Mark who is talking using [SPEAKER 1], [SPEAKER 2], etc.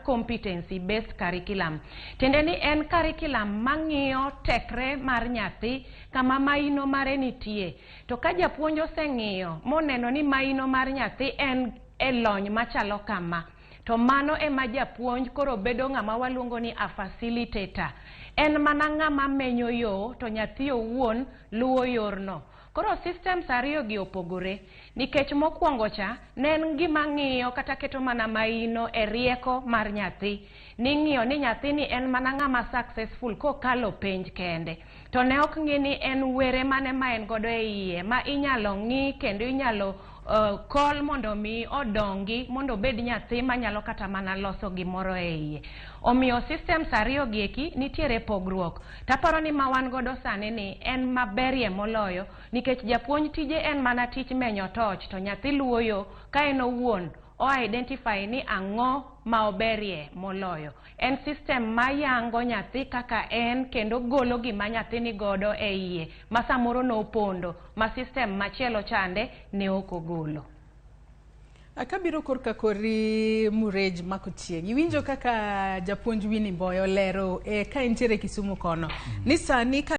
[SPEAKER 1] competency based curriculum. Tiende ni en curriculum mang'iyo tekre mar nyathi kama maino mare nitie. To ka japuonj oseng'iyo moneno ni maino mar nyathi en e lony machalo kama, to mano ema japuonj koro bedo ng'ama waluongo ni a facilitator. En mana ng'ama menyo yo to nyathi owuon luwo yorno. Koro systems ariyo gi opogore nikech mokwongo cha ne en gima ng'iyo kata keto mana maino e rieko mar nyathi. Ning'iyo ni nyathini en mana ng'ama successful kokalo penj kende. To ne ok ng'i ni en were mane ma en godo e iye ma inyalo ng'i kendo inyalo kol mondo mi odongi mondo obed nyathi manyalo kata mana loso gimoro e iye. Omiyo systems ariyo gi eki nitiere pogruok. Taparo ni ma wan godo sani ni en maberie moloyo nikech japuonj tije en mana tich menyo toch to nyathi luwo yo ka en owuon o identify ni ang'o ma oberie moloyo. En system ma yango nyathi kaka en kendo golo gima nyathi ni godo e iye ma samoro nopondo ma system machielo chande ne ok ogolo.
[SPEAKER 2] Kabiro korka kori Murej mako chieng', iwinjo kaka japuonj Winnie Mboyo olero ka entiere Kisumu kono ni sani ka